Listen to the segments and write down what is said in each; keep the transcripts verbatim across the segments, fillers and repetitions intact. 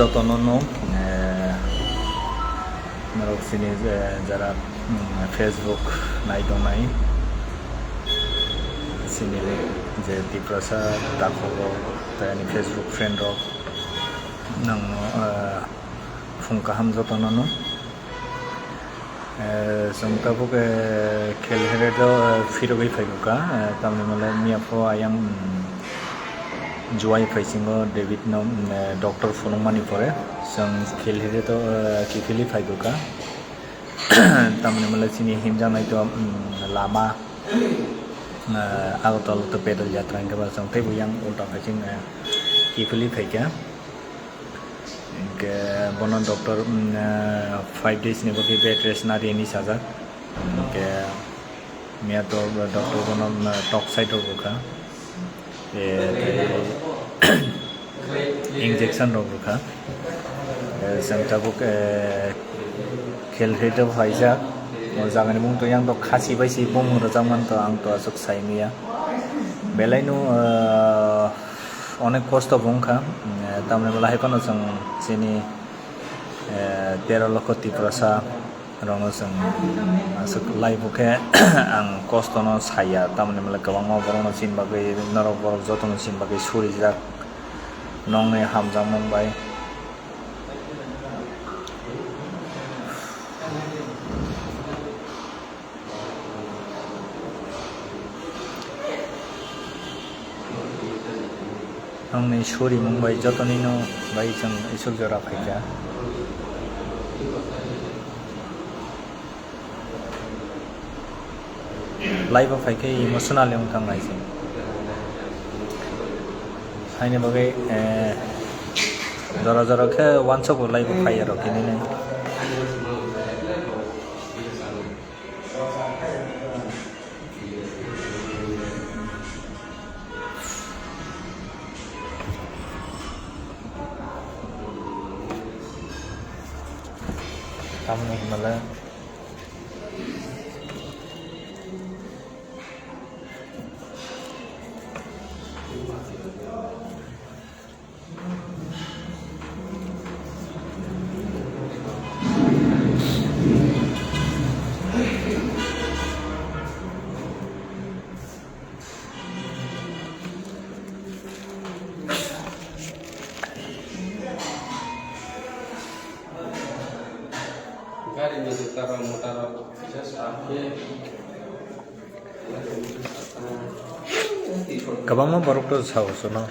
Jotono no, eh, norok chini, eh, jara, mm, Facebook nai tongnai, chini je Tiprasa takhuk rok, tei ani Facebook friend rok, nangno, eh, phung kaham jotono no. Eh, chwng tabuk, eh, Khelhede do, eh, phirogwi phaikha, eh, tamni hwnle miyapho ayang, mm, July phaisingo David no, mm, eh, doctor phunukmani pore chwng Khelhede do, eh, kiphilwi phaikha. Tamni hwnle chini himjaknai to, mm, lama, eh, Agartala to pedal yatra hwnkhe ba chwng teibo yang ulta phaising, eh, kiphilwi phaikha. Hingke bono doctor, mm, eh, five days ni bagwi bed rest na rini sajak. Hingke miya to doctor bono, mm, tok side rok bukha. Eh, tei injection rok bukha. Eh, chwng tabuk, eh, Khelhede phaijak. O jagani mung to yang to khasi bai si bumung rwjak man to ang to aswk sai manya. Belai no, eh, Onek kosto bo wngkha, mm, tamni hwnle hai phano chwng chini, eh, tero lokho Tiprasa rokno chwng aswk lai bo khe ang kosto no saya, tamni hwnle kwbangma borok no chini bagwi, norok borok joto no chini bagwi surijak, nokni hamjakmung bai. Nokni surimung bai jotonino bai chwng Isuk jora phaikha. Live o phaikhe emotional wngthang nai se. Haini bagwi, eh, jora jora khe wansukgo live o phaiya rok hinwi nai. Tamni hwnmale Gari ni juta rok, mota rok, kisa sa khe. Kwbangma borok to sao chwngno.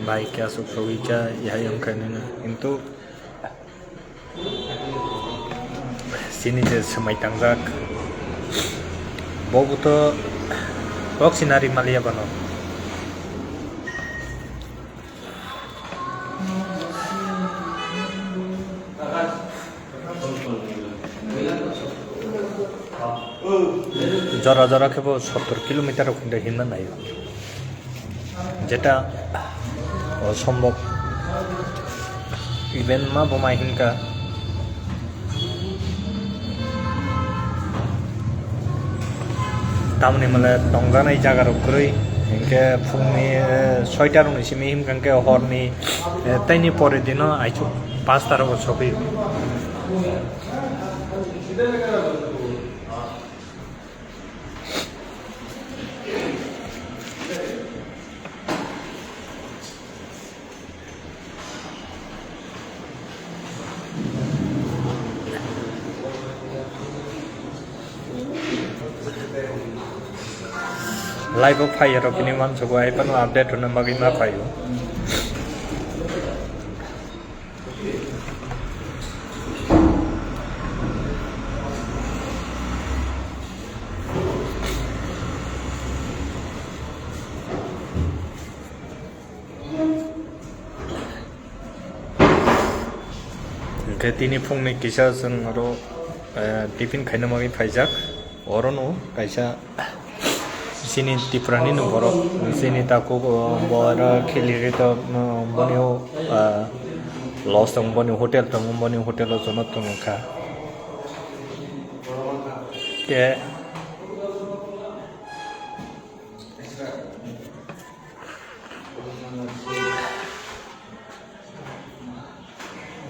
Bai khe aswk sogwi cha, ya yang khainwi no. Kintu chini je swmai tangjak, bo bo to kok sinari maliya bano. Jora jora khe bo sottor kilometer rok hinwi hinna naio. Jeta osombok. Even ma bo mai hinka. Tamoni male tongjanai jaga rok kwrwi, hinkhe phungni, eh, soita rokni simi himkha hinkhe horni, eh, taini pore dino aichuk pasta rogo sogwi. Live o phai rok hini uansukgo, hai phano update rwna bagwi ma phaio. Hwnkhe tini phungni kisa chwng oro, eh, tiffin khaina bagwi phaijak. Orono kaisa chini Tripurani no borok, chini takhuk, o, bo oro kheli ri to, o, boni o, ah, lodge tongo, boni hotel tongo, boni hotel o jono tongkha. Khe.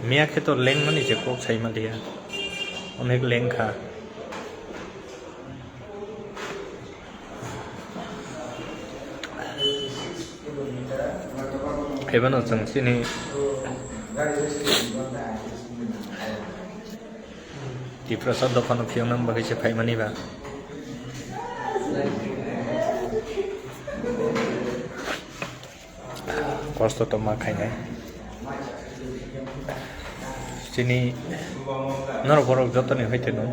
Miya khe to lengmani je kok sai maliya, onek lengkha. Phaiphano chwng chini Tiprasa dophano phiyokna bagwi se phaimani ba. Kosto to ma khainai. Chini norok borok jotoni hoite no.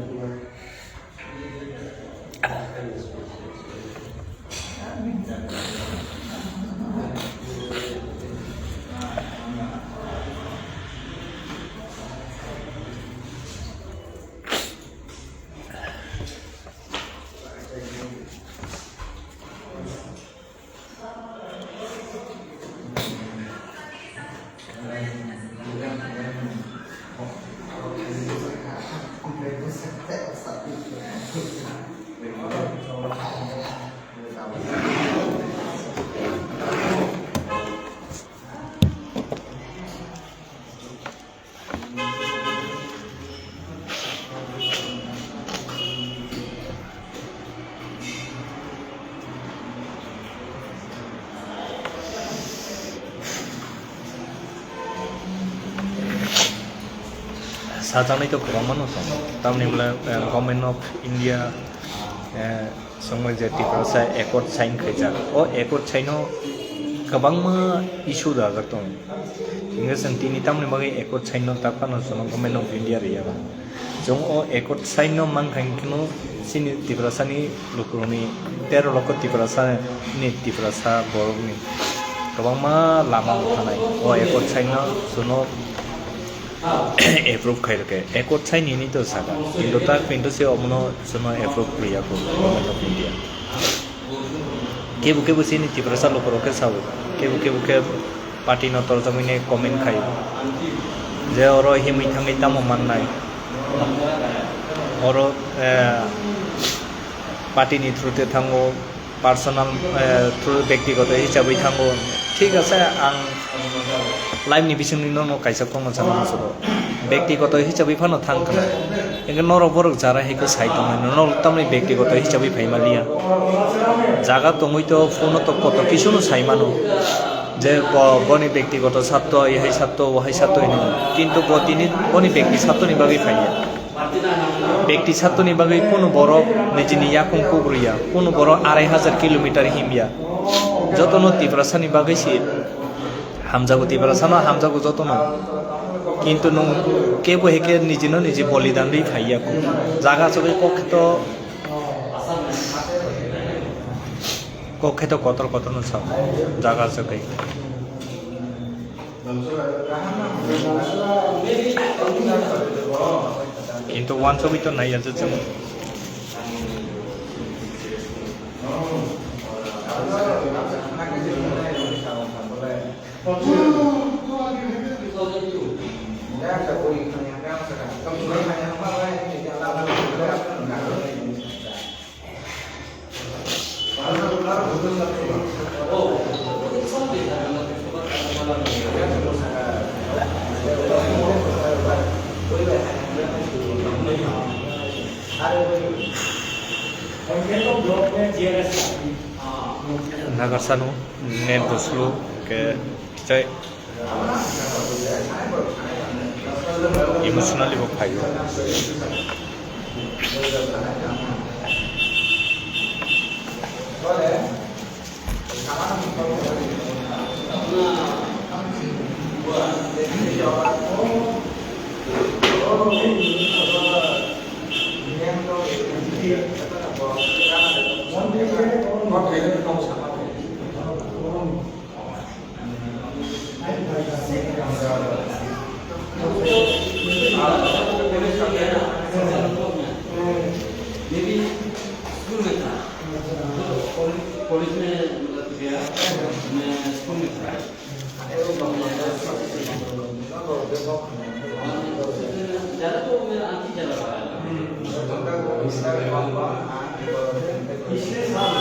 Sajagwi to kwbangma no tongo, tamni hwnle, eh, Government of India, eh, Chwngmai je Tiprasa accord sign khaijak, o accord sign o kwbangma issue dajak tongo. Hingke chwng tini tamoni bagwi accord sign no ta phano chwngno Government of India rwya ba. Chwng o accord sign no mankha hingke no chini Tiprasa ni lukurokni tero lokho Tiprasa ni Tiprasa borokni kwbangma lama wngkha nai. O accord sign no chwngno approve khai rwkhe, accord sai nini to saka, kintu ta kintu se omono sono approve rwya kho Government of India. Kebo kebo chini Tiprasa lukurok khe sao, kebo kebo khe party no torjagwini comment khai, je oro himwi thangwi tamo mannai, oro, eh, party ni through te thango, personal, eh, through bektigoto hisabwi thango. Thik ase, ang live ni bisingni nono kaisa kokno sana muchungo. Bektigoto hisabwi phano thang khna. Hingke norok borok jara hai khe sai tongmani, norok tamni bektigoto hisabwi phai maliya. Jaga tongwi to phone to koto kisu no sai mano. Je bo, boni bektigoto satto, ehai satto, ohai satto hinwi. Kintu bo tini boni bekti satto ni bagwi phaiya. Bekti satto ni bagwi kunu borok nijini yakung kugrwiya, kunu borok arai hajar kilometer himya. Jotono Tiprasa ni bagwi se hamjago, Tiprasa no hamjago jotono. Kintu nwng kebo hai khe nijino niji bolidan rwi phaiya kho. Jaga chugwi kok khe to, kok khe to kotor kotor no sa, jaga chugwi. Kintu wansugwi to naiya je chwng. Nagasano net boslo ke chai. Emotionally bo phaio. Maybe school में था, तो college, college में गया, मैं स्कूल में था। ज़्यादा तो मैं आंटी ज़्यादा था। पिछले साल।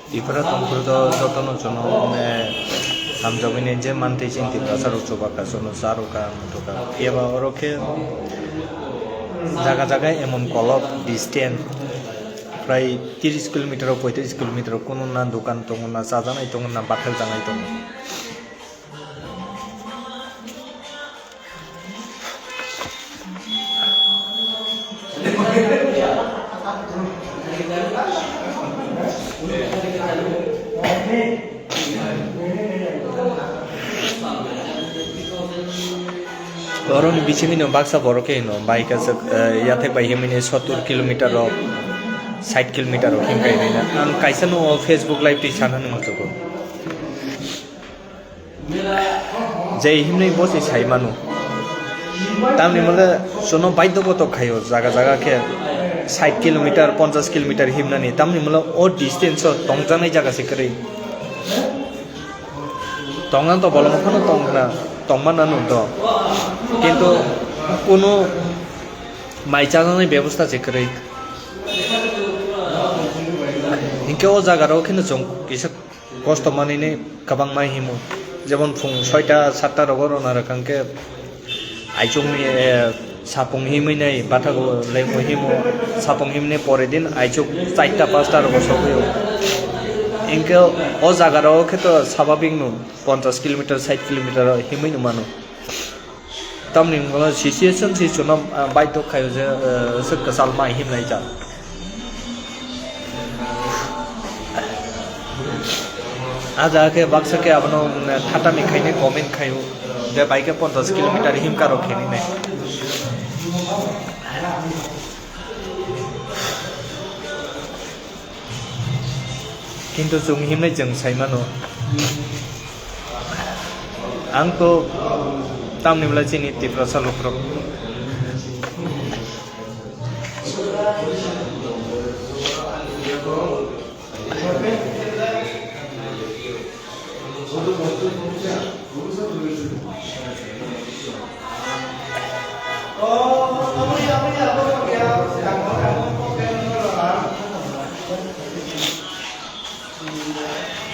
Tripura tongphuru do jotono chwngno, eh, hamjagwi nai je mantwi chini Tiprasa rok chubakkha, chwngno cha rwkha, muthukha. Phiya ba oro khe jaga jaga emon kolok distance prai tris kilometer o, poitris kilometer o, kunu na dukan tongo, na chajaknai tongo, na bathakjaknai tongo. Borokni bisingtwi no baksa borok khe hino bike aswk, eh, yathek bai himwi ni sottor kilometer rok, sait kilometer rok himkha hinwi na. Ang kaisa no Facebook live twi sanani muchungo. Je himnwi bo se sai mano. Tamni mole chwngno baidhokjak khaio, jaga jaga khe sait kilometer, ponchash kilometer himnani. Tamni mole o distance o tongjaknai jaga se kwrwi. Tongna to bolong phano tongna, tongma nanu to. Kintu kunu mai chajaknai bebosta se kwrwi. Hinkhe o jaga rok kheno chwng kisa kosto manwini kwbangma himo. Jemon phung soita satta rogo rwna rwkha khe aichukni, eh, sapung himwi nai bathago lengmo himo, sapung himni pore din aichuk charta pasta rogo sogwi o. Hinkhe o jaga rogo khe to sababik no ponchash kilometer, sait kilometer himwi no mano. Tamni hwnba situation se chwngno, ah, baidhok khaio je, ah, swk kwchal mai himnai jak. Ah jaga khe baksa khe abono, mm, thatani khainai comment khaio je bai khe ponchash kilometer himka rok khainai nai. Kintu chwng himnai chwng sai mano. Ang to tamni bwla chini Tiprasa lukurok.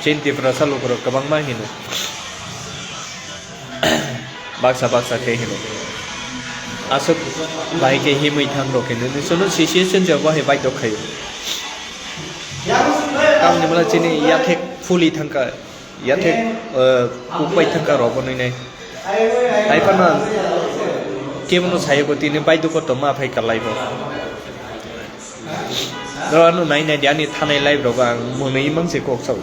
Chini Tiprasa lukurok kwbangma hino. Baksa baksa khe hino. Aswk bai khe himwi thang rok hino. Nini chwngno situation jabo hai baidhok khaio. Tamni mala chini yathek phuli thangkha. Yathek, eh, kukbai thangkha rok bo nui nai. Hai phano kebono sayogo tini baidhok tongma phai kwlai bo. Ro ano nai nai di ani thanai live rok ang mwnwi mang se kok sao.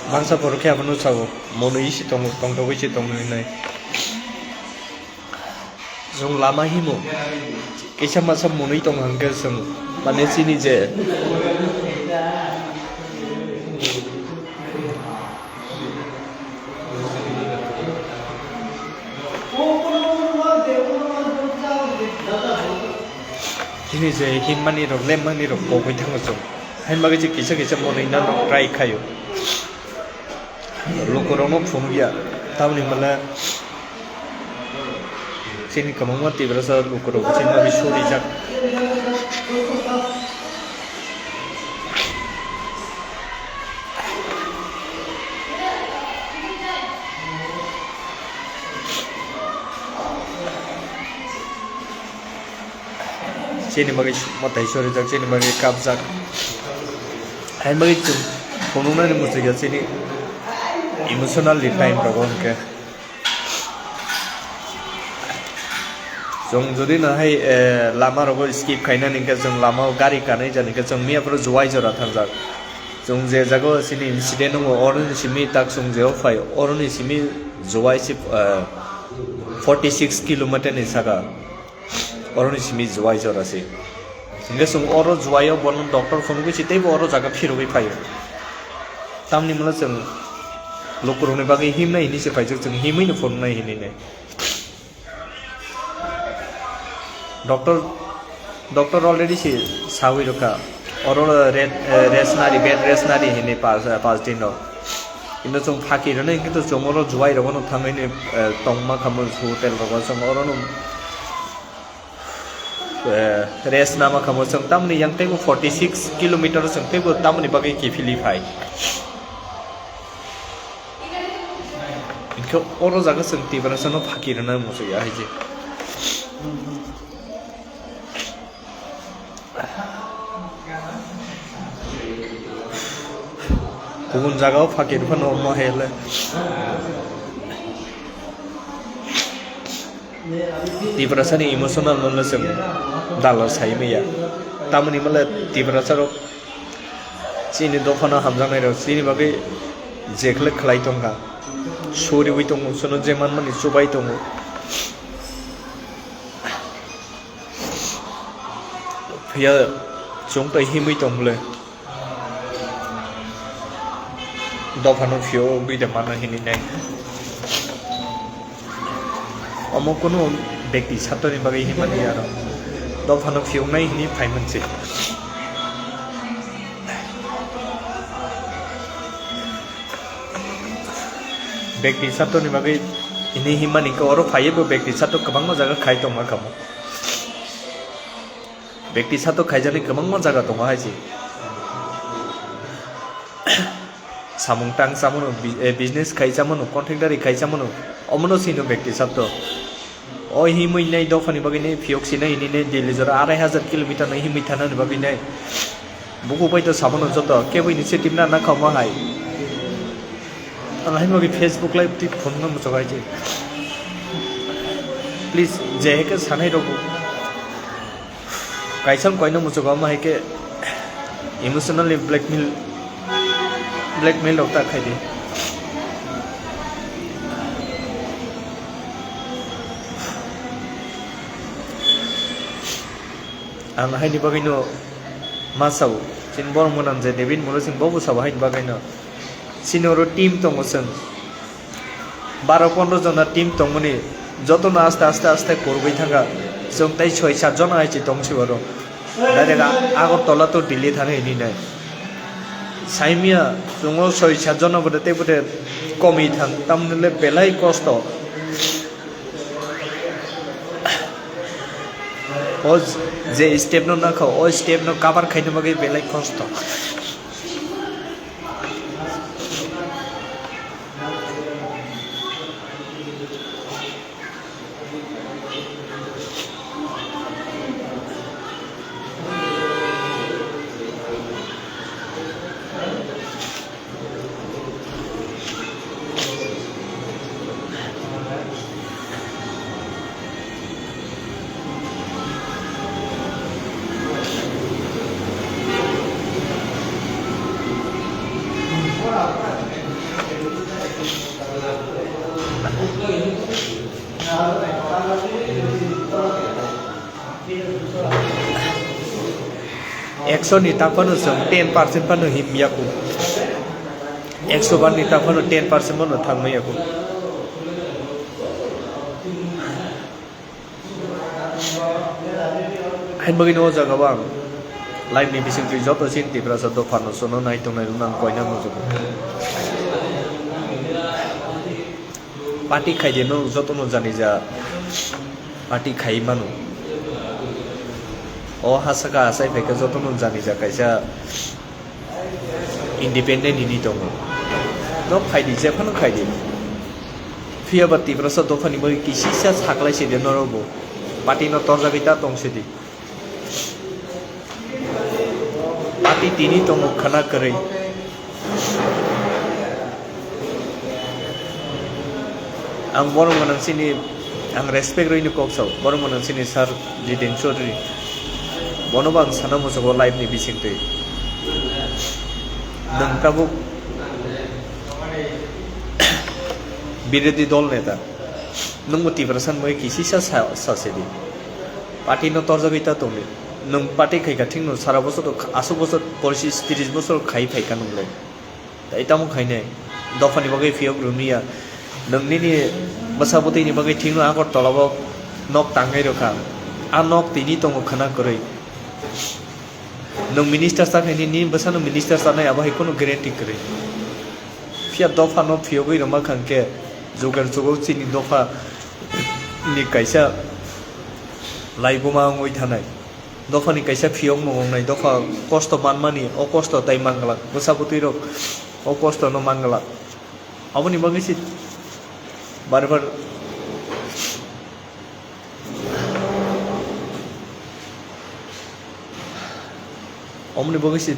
Mangsa borok khe abono sao, mwnwi se tongo, tongthogwi se tongo hinwi. Chwng lama himo, kisa masa mwnwi tongo hwnkhe chwng, mane chini je. Chini je himmani rok, lemmani rok kogwi thango chwng. Hain bagwi se kisa kisa mwnwi nano try khaio. Lukurokno phunukya, tamoni hwnle chini kwbangma Tiprasa lukurok chini bagwi surijak. Chini bagwi mwtai sorijak, chini bagwi kapjak. Hain bagwi chwng phunuknani muchungya chini emotionally time rogo hwnkhe. Chwng jodi no hai, eh, lama rogo skip khainani hwnkhe chwng lama o gari kanwi jani hwnkhe chwng miya phuru Jowai jora thangjak. Chwng je jaga o chini incident wngo oroni simi tak chwng je o phai oroni simi Jowai se, eh, forty six kilometer ni saka. Oroni simi Jowai jora se. Hingke chwng oro Jowai o bono doctor phunugwi se teibo oro jaga phirogwi phaio. Tamni hwnle chwng lukurokni bagwi himnai hinwi se phaijak, chwng himwi no phunuknai hinwi nai. Doctor, doctor already se sawi rwkha. Oro red, eh, rest nari, bed rest nari hinwi pas, eh, pas din rok. Kintu chwng phaki rwnai hwnkhe to chwng oro Jowai rogo no thangwi ni, eh, tongma kha mo hotel rogo chwng oro no, eh, rest nama kha mo chwng tamni yang teibo forty six kilometer chwng teibo tamoni bagwi kiphilwi phai. Hwnkhe oro jaga chwng Tiprasa no phaki rwna muchungya hai je. Kubun jaga o phakir phano omo hele. Tiprasa ni emotional no le chwng dalal sai maya. Tamoni hwnle Tiprasa rok chini dophano hamjaknai rok chini bagwi je khlai khlai tongkha. Suriwi tongo, chwngno je manmani chubai tongo. Phiya chwng tei himwi tong le. Dophano phiyogwi de mano hinwi nai. Omo kunu bekti satoni bagwi hinmani aro. Dophano phiyoknai hinwi phaimanse. Bekti satoni bagwi hinwi hinmani khe oro phaiwi bo bekti sato kwbangma jaga khai tongma kamo. Bekti sato khaijani kwbangma jaga tongo hai se. Samung tang chamano, bi-, eh, business khai chamano, contractory khai chamano, omono sino bekti sato. O himwi nai dophani bagwi nai phiyok sinai hinwi nai Delhi jora arai hajar kilometer nai himwi thanani bagwi nai. Buku bai to sabono joto kebo initiative na na khauma hai. Ang hai bagwi Facebook live twi phone no muchuk hai se. Please, je hai khe sanai rok bo. Kaisa wng koino muchungo, omo hai khe emotionally blackmail, blackmail rok ta khaidi. Ang haini bagwino ma sao, chini borok mwnam je David Murasing bobo sao haini bagwino. Chini oro team tongo chwng. Baro pondro jona team tongmani jotono aste aste aste kurugwi thangkha. Chwng tei soi sat jona hai se tong se oro. Direct a-, Agartala to Delhi thang hinwi nai. Saimya chwng o soi sat jona bwdai tei bwdai komwi thang, tamni le belai kosto. O je step no nakha, o step no cover khaina bagwi belai kosto. Ekso ni tak phano chwng ten percent phano himya kho. Ekso bar ni tak phano ten percent phano thangmaya kho. Hain bagwi no o jaga o ang live ni bisingtwi joto chini Tiprasa dopha no chwngno nai tongnai rwno ang koina muchungo. Party khaidi no jotono janija party khai mano. O hasaka asai phaikhe jotono janija kaisa independent hini tongo. Nok khaidi, jephano khaidi. Phiya ba Tiprasa dophani bagwi kisisa saklai sidi norok bo. Party no torjagwi ta tong sidi. Party tini tongo khana kwrwi. Ang borok gwnang chini, ang respect rwini kok sao, borok gwnang chini sir Jiten Chaudhary. Bono bo ang sana muchungo live ni bisingtwi. Nwng tabuk birodhi dol neta. Nwngbo Tiprasa ni bagwi kisisa sa, sa sidi. Party no torjagwi ta tongdi. Nwng party khaikha thikno sara bosor, aswk bosor, pochish tris bosor khai phaikha nwng le. Tai tamo khainai. Dophani bagwi phiyok rwmya. Nwng nini bwsa bwtwini bagwi thikno Agartala o nok tangnai rwkha. A nok tini tongo khwna kwrwi. Nwng minister cha khaini, nini bwsano minister chanai abo hai kheno guarantee kwrwi. Phiya dophano phiyogwi rwma kha hwnkhe, jugar jugo chini dopha ni kaisa laibuma wngwi thanai. Dophani kaisa phiyokno wngnai, dopha kosto manmani, o kosto tai manglak. Bwsa bwtwirok o kostono manglak. Aboni bagwi se bar bar Omoni bagwi se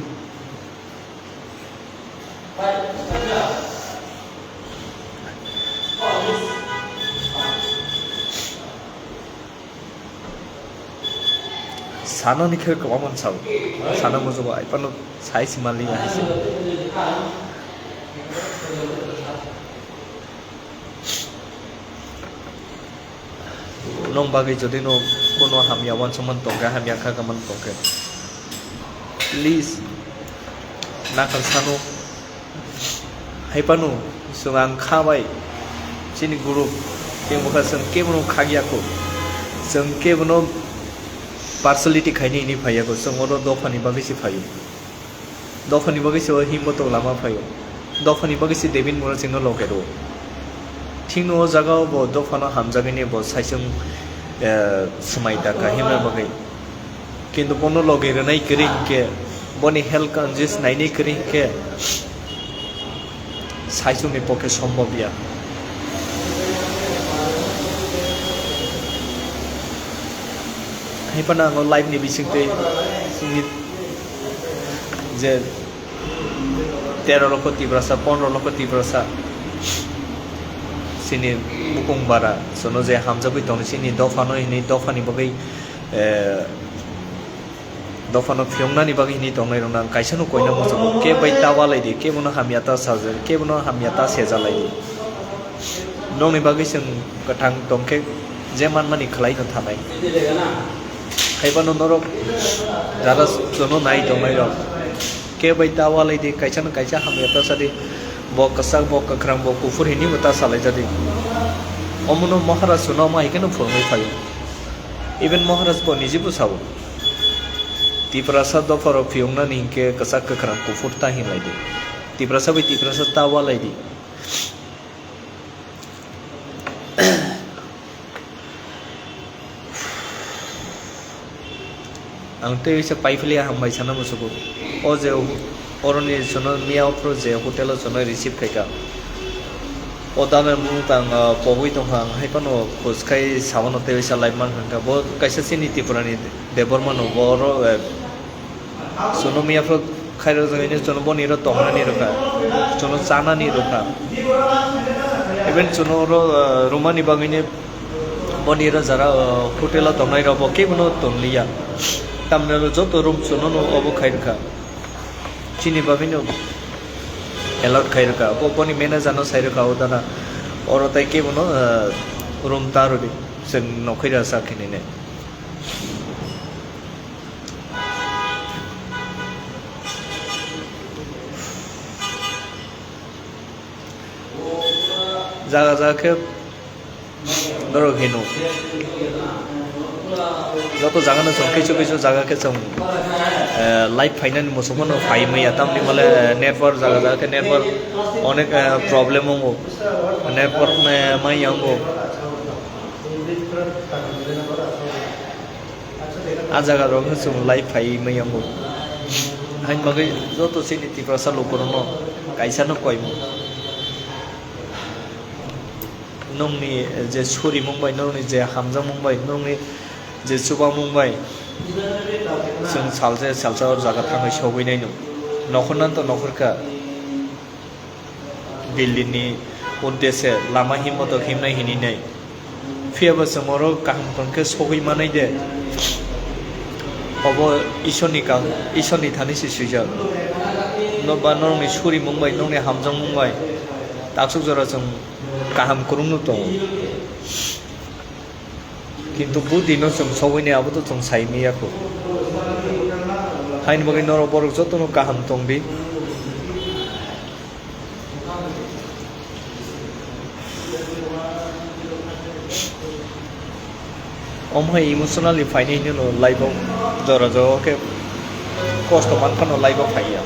sanani khe kwbangma sao. Sana muchungo ai phano sai se manliya hai se. Nong bagwi jodi no kono hamya uansukmani tongkhe, hamya kha khamani tongkhe, please nakhal sano. Hai phano chwng ang kha bai chini group tei bwkha chwng kebono khakya kho, chwng kebono partiality khaini hwnwi phaiya kho, chwng oro dophani bagwi se phaio. Dophani bagwi se o himbo tong lama phaio. Dophani bagwi se David Murasingno loge rwo. Thikno o jaga o bo dophano hamjagwi ni bo saichung, eh, swmai dakha himna bagwi. Kintu bono loge rwnai kwrwi hinkhe, boni health conscious nainai kwrwi hinkhe, saichungni pokhe sombhob ya. Hai phano ang o live ni bisingtwi chini je tero lokho Tiprasa, pondro lokho Tiprasa chini bukung bara, chwngno je hamjagwi tongni chini dophano hinwi dophani bagwi, eh, dophano phiyoknani bagwi hinwi tongnairokno ang kaisano koina muchungo. Kebono ta walai di, kebono hamya ta sajak, kebono hamya ta sejalai di. Nokni bagwi chwng kwthang tongkhe je manmani khwlaino thanai. Hai phano norok jara chwngno nai tongnairok, kebo ta walai di, kaisano kaisa hamya ta sadi, bo kwchak, bo kwkhrang, bo kuphur hinwi bo ta salai jadi. Omono Maharaj chwngno omo hai kheno phwrwngwi phaio. Even Maharaj bo niji bo sao, Tiprasa dopharok phiyoknani hinkhe kwchak kwkhrang kuphur ta hinlai di. Tiprasa bai Tiprasa ta walai di. Ang tei uisa paiphili hambai sana musugo. O je oroni chwngno miya ophru je hotel o chwngno receive khaikha. O dana mung tang, ah, pogwi tongkha, ang hai phano khoskai samano tei uisa lai mankha. Bo kaisa chini Tripura ni Debbarma no, bo oro, eh, chwngno miya phru khairok jagwi chwngno boni oro tongnani rwkha, chwngno chanani rwkha. Even chwngno oro, ah, rwmani bagwini Boni oro jara, o, hotel o tongnai rok bo kebono tonliya. Tamni hwnba joto room chwngno no obo khai rwkha. Chini bagwino allot khai rwkha. Bo boni manager no sai rwkha o dana. Oro tai kebono, o, room ta rwdi. Chwng nokhai rasa khe nini. Jaga jaga khe norok hino. Joto jaga no chwng kisu kisu jaga khe chwng, eh, live phainani muchung phano phai manya. Tamni mole network jaga jaga khe network onek, eh, problem wngo. Network, eh, manya wngo. Ah jaga rok no chwng live phai manya wngo. Haini bagwi joto chini Tiprasa lukurokno kaisa no koimung. Nokni je surimung bai, nokni je hamjakmung bai, nokni je chubamung bai, chwng salsa salsa o jaga thangwi sogwi naino. Nokhorna to nokhorkha. Delhi ni uddeshe lama himmotok himnai hininai. Phiyaba chwng oro kaham tongkhe sogwi manai de. Obo Ishorni ka-, Ishorni thani se swijak. No ba norokni surimung bai, nokni hamjakmung bai taksuk jora chwng kaham kwrwngno tongo. Kintu budi no chwng sogwi nai abo to chwng sai manya kho. Haini bagwi norok borok jotono kaham tong di. Omo hai emotionally phainai hwnwi no live o jora jora khe kosto man phano live o phaiya.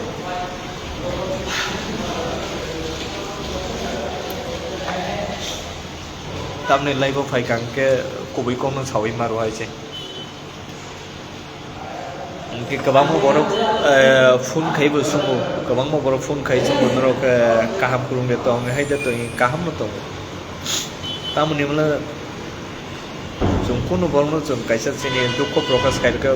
Tamni live o phaikha hwnkhe kubui kokno saui ma rw hai se. Hwnkhe kwbangma borok, eh, phone khai bo chwngo, kwbangma borok phone khai chwngo norok, eh, kaham kwrwng de tong hai de tong, kaham no tongo. Tamoni hwnle chwng kunu borokno chwng kaisa chini dukho prokash khai rwkha.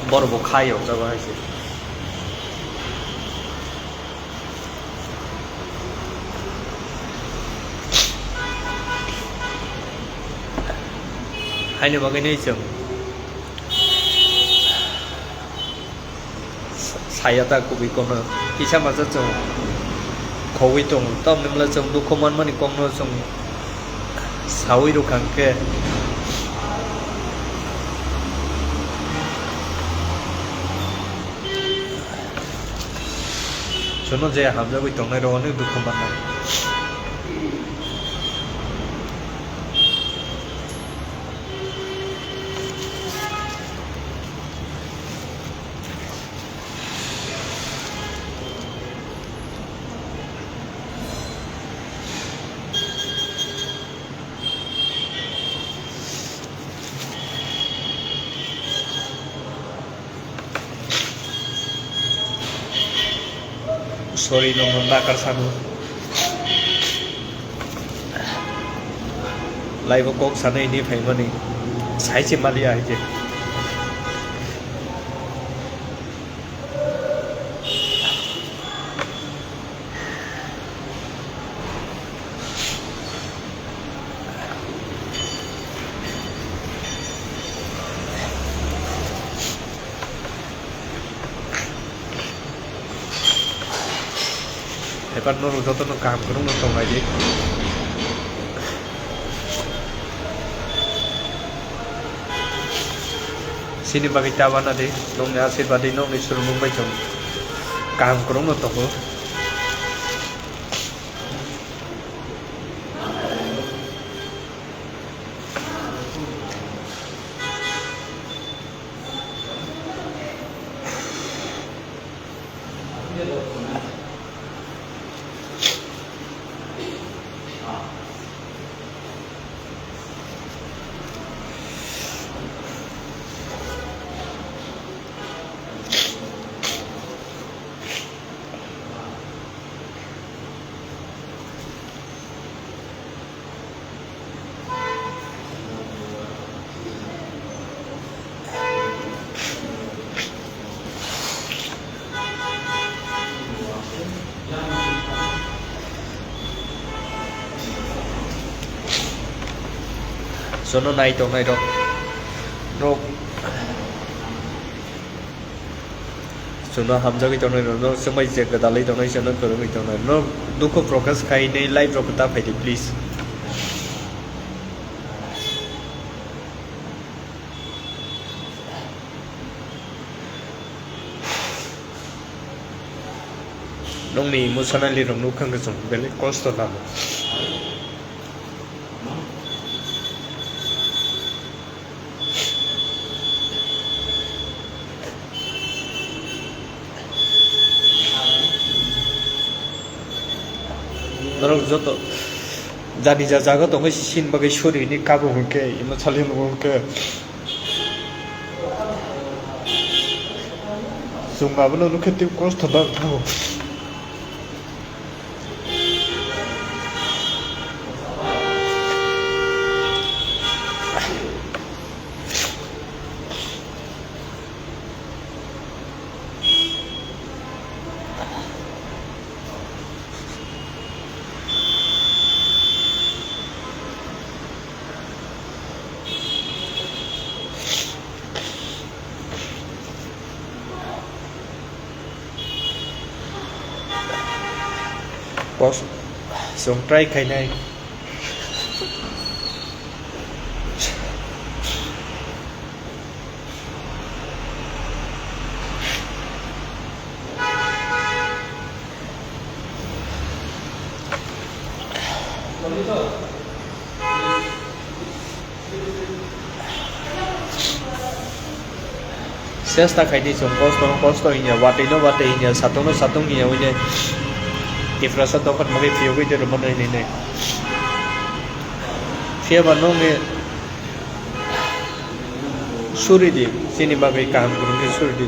Borok bo kha yokjago hai se. Haini bagwi nai chwng saya ta kubui kono kisa masa chwng khogwi tongo, tamni hwnle chwng dukhu manmani kokno chwng saui rwkha hwnkhe. Chwngno je hamjagwi tongnai rok onek dukhu mannai. Sorry, no, no, nakar sanu. Live o kok sanai ni phaimani. Sai se mali ai je. Ebar norok jotono kaham kwrwngno tonglaidi. Chini bagwi ta wana di, nokni asirwad di, nokni surumung bai chwng kaham kwrwngno tongo. Chwngno nai tongnai rok, rok chwngno hamjagwi tongnai rok, no swmai je gwdalwi tongnai, chwngno kwrwngwi tongnai rok, dukhu prokash khainai live rok ta phaidi please. Nokni emotionally rok nukha hwnkhe chwng belai kosto namo. Norok joto jani ja jaga tongwi sini bagwi suri hwnwi kabo hwnkhe, imo sali hwnwi hwnkhe. Chwng abono nukhe tei kosto da thango. Kos-, chwng try khainai. Chesta khaidi chwng, kosto no kosto hinya, watwi no watwi hinya, satung no satung hinya, wngwi ne Tiprasa dophani bagwi phiyogwi de rwmani hinwi ne. Phiyaba nokni suri di, chini bagwi kaham kwrwng khe suri di.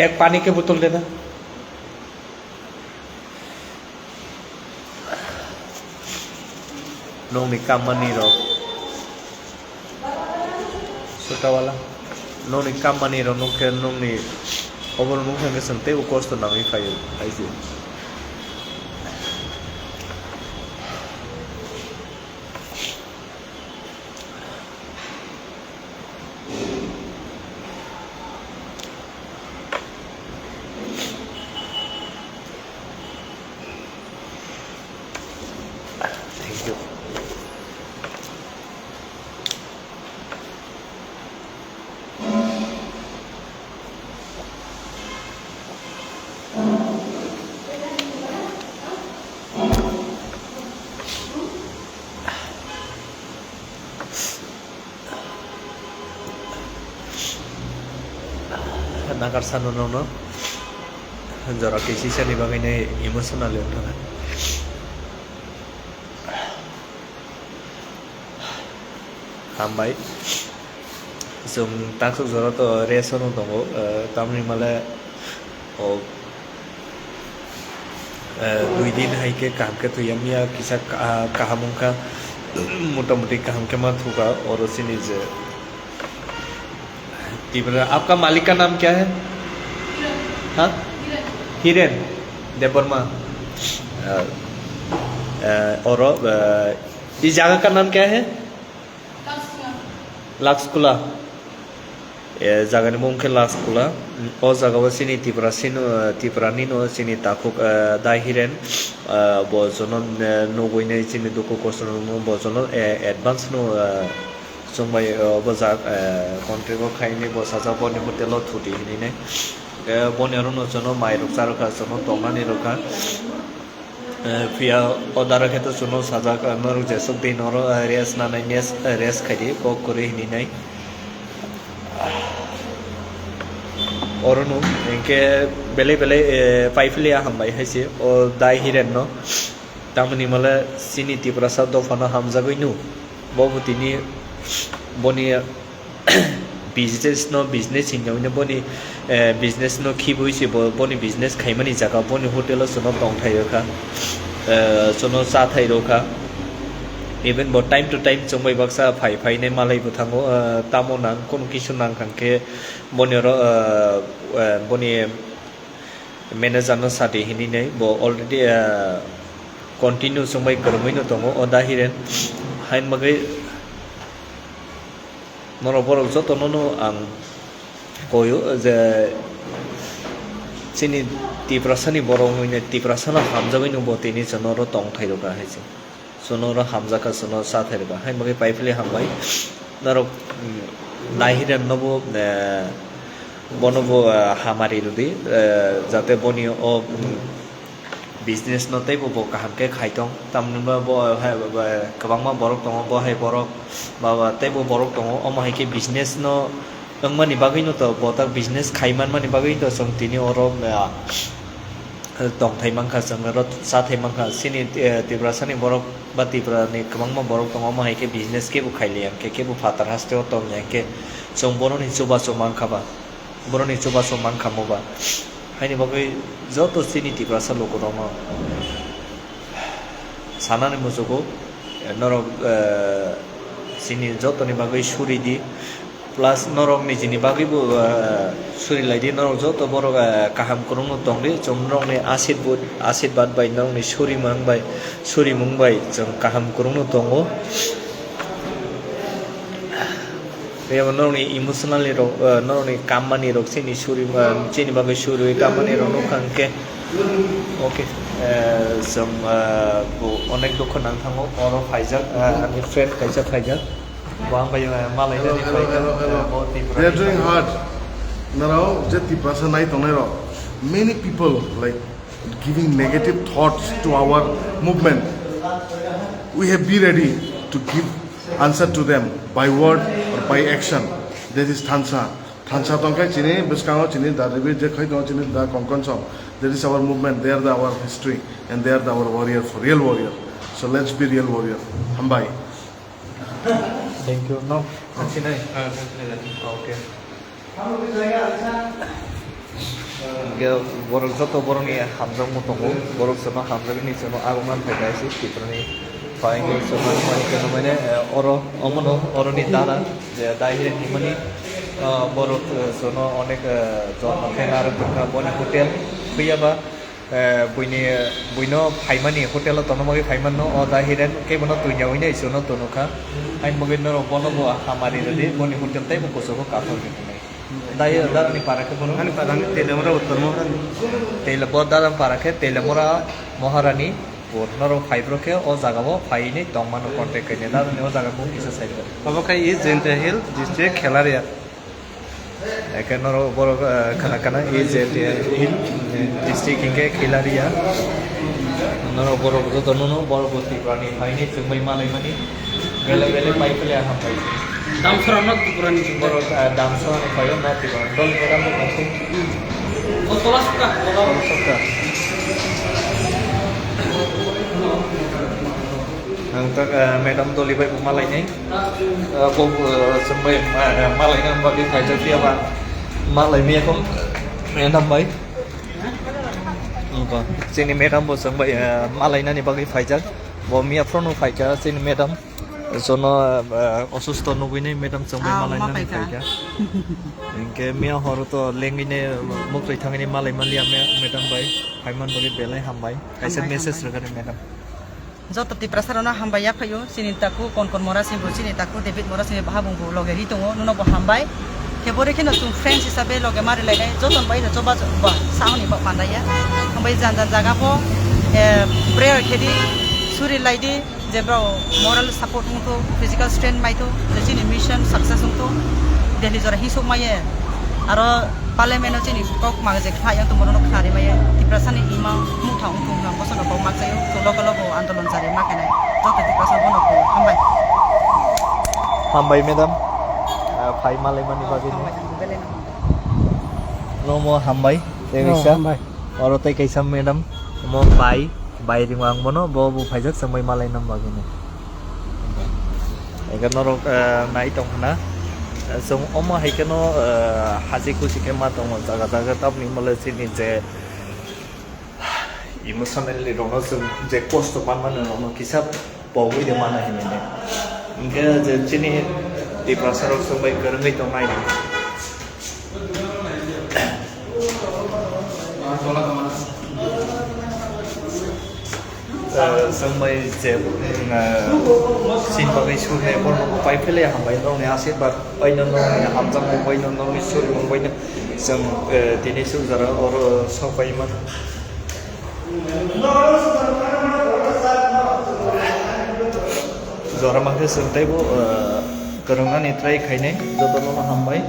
एक पानी के बोतल देना। Nokni kammani rok. Sotawala. Nokni kammani rok nokhe nokni oborok nokha hwnkhe chwng teibo kosto nangwi phaio, phaisio. Thank you. Nagar sano nono. Jora kisisani bagwino emotional wngkha na. Hambai. Chwng taksuk jora to rest ono tongo, eh, tamni hwnmale, o, eh, dui din hai khe kaham khe thwi ya miya kisa ka-, kaham wngkha, motamoti kaham khe ma thukha oro chini je Tipra, आपका मालिक का नाम क्या है? हाँ? Hiren Debbarma. अ, अ, और, अ, इस जगह का नाम क्या है? Lakskula. E, jagani mung khe Lakskula. O jagao chini Tiprasino, Tipranino chini takhuk, eh, Da Hiren, eh, bo jono, eh, nugwinai chini dukhu kosto no bo jono, eh, advance no, eh, chwngbai, eh, obo jak, eh, contract o khainai bo sajak boni hotel o thuti hinwi nai. Eh, boni aro no jono mai rok cha rwkha, jono tongmani rwkha. Eh, phiya o dara khe to chwngno sajak, eh, norok jesuk di noro, eh, rest nanai, nes-, eh, rest khaidi, kok kwrwi hinwi nai. Oro no hinkhe belai belai, eh, pai philiya hambai hai se o Da Hiren no. Tamoni hwnmale chini Tiprasa dophano hamjagwi no. Bo bo tini boni business no business hinwi boni, eh, business no khibwi se bo, boni business khaimani jaga boni hotel o chwngno tongthai rwkha, eh, chwngno chathai rwkha. Even bo time to time chwngbai baksa phai phainai malai bwthango, eh, tamo nang kono kisu nang khan khe boni oro, eh, eh, boni manager no sadi hinwi nai bo already, ah, continue chwngbai kwrwngwi no tongo o Da Hiren. Hain bagwi norok borok joto no no ang koyo je chini Tiprasa ni borok wngwi nai Tiprasa no hamjagwi no bo tini chwngno oro tongthai rwkha hai se. Chwngno oro hamjakha, chwngno chathai rwkha. Hain bagwi pai phili hambai. Norok, mm, Da Hiren no bo, eh, bono bo, eh, hamari rwdi, eh, jate boni o, mm, business no teibo bo kaham khe khai tong. Tamni hwnba bo hai, bo, bo, kwbangma borok tongo, bo hai borok ba, ba, teibo borok tongo. Omo hai khe business no wngmani bagwi no to bo tak business khai manmani bagwi to chwng tini oro, eh, tongthai mankha, chwng oro chathai mankha. Chini, eh, Tiprasani borok ba Tripurani kwbangma borok tongo, omo hai khe business kebo khailiya hwnkhe, kebo phatar hasteo tongya hwnkhe, chwng boroni chubachu mankha ba, boroni chubachu mankha mo ba. Haini bagwi joto chini Tiprasa lukurokno sanani muchugo, eh, norok, eh, chini jotoni bagwi suri di. Plus norok nijini bagwi bo, ah, suri lai di, norok joto borok, ah, kaham kwrwngno tong di, chwng norokni asirbud-, asirbad bai, norokni surimang bai, surimung bai chwng kaham kwrwngno tongo. Tei abo norokni emotionally rok, ah, norokni kammani rok chini suri, ah, chini bagwi suri kammani rok nukha hwnkhe, okay, ah, chwng, ah, bo onek dukho nang thango, oro phaijak, ah, ani friend kaisa phaijak. Bo ang bai, eh, malai nani hello, hello, hello. Eh, bo Tripura ni. They are doing hard. Norok je Tiprasa nai tongnai rok, many people, like, giving negative thoughts to our movement. We have be ready to give answer to them by word or by action. That is thansa. Thansa tongkhe chini bwskango chini da David je khai tongo chini da Konkon song. That is our movement. They are the, our history and they are the, our warrior for real warrior. So let's be real warrior. Hambai. Thank you. No. Thank you. Okay. Hingke borok joto borokni hamjakmung tongo, borok chwngno hamjakgwi chwngno aroman phaikha se Tripurani phaini chwngno mani khe mane, eh, oro omono oroni dara je dai hire himani, ah, borok, eh, chwngno onek, eh, jotno khe narwk tongkha boni hotel phiyaba. Eh, buini, buino phaimani, hotel o tongna bagwi phaimano, o da Hiren khe bono twi yaui nai, chwngno twnukha. Hain bagwi norok bono bo hamari rwdi, boni hotel tei bo kuchugo kathok rwdi. Da, darani para khe bono? Ani para ni Teilamura Uttor Maharani. Teila-, bo dada para khe Teilamura Maharani pur. Norok phaibrok khe o jaga o phainwi tongmano contact khainai. Darani o jaga kung kisa side o. Obo khe East Jaintia Hill District Khelaria. Eke norok borok, eh, khana khana East Jaintia Hill, eh, district hinkhe Khelaria. Norok borok joto nono borok bo Tripura ni phaini chwngbai malaimani belai belai pai pele hambai. Damsara no Tripura ni chwngbai. Borok, eh, Damsara ni phaio no Tripura. Dol ni dam bo nasi. Ang tak, eh, madam doli bai bo malainai. Eh, bo, eh, chwng bai, eh, malaina bagwi phaijak phiya ba malai miya kho madam bai. Wngkha. Chini madam bo chwng bai, eh, malainani bagwi phaijak. Bo miya phano phaikha chini madam. Jono, eh, osusto nugwini madam chwng bai malainani phaikha. Hinkhe miya horo to lengwini muktwi thangwini malai manliya me-, madam bai. Phaiman bagwi belai hambai. Kaisa message rwgani madam. Joto Tiprasa rokno hambai ya phaio, chini taku Konkon Mora singbo, chini taku David Mora singbo, baha bungbo loge ri tongo, nuno bo hambai. Khe bore kheno chwng friends hisabe loge ma ri lainai, joto bai no choba ba sauni ba pandai ya. Hambai jan jan jaga pho, eh, prayer khedi, suri laidi, je bro moral support wngtho, physical strength maitho, je chini mission success wngtho, Delhi jora hisuk maiye. Aro Parliament o chini kok mangje khlai yang tongmani no khnari maya. Tiprasa ni ima mukha wngthung hwnwi ang bosongno kok makchaio. Chwng local o bo andolon chari ma khainai. Joto Tiprasa bono kok hambai. Hambai madam. Ah, phai malai mani bagwi no. Hambai, hambai, belai no hambai. No mo hambai. Tei kaisa. Hambai. Oro tei kaisa madam. Mo bai. Bai ringwang bono bo bo phaijak chwng bai malai nang bagwi no. Ega norok, eh, nai tong khna. Eh, chwng omo hai kheno, eh, haji kuchi khe ma tongo jaga jaga tamni mole chini je emotionally rokno chwng je kosto manmani rokno kisa pogwi de mana hinwi de. Hinkhe je chini Tiprasa rok chwng bai kwrwngwi tongnai. Eh, chwng bai je, eh, sin bagwi surnai borok pai phele hambai norokni asirwad bai no norokni hamjakmung bai no norokni surmung bai no chwng, eh, tini suk jora oro sok pai mano. Jora mankhe chwng teibo, eh, kwrwngnani try khainai jotono hambai.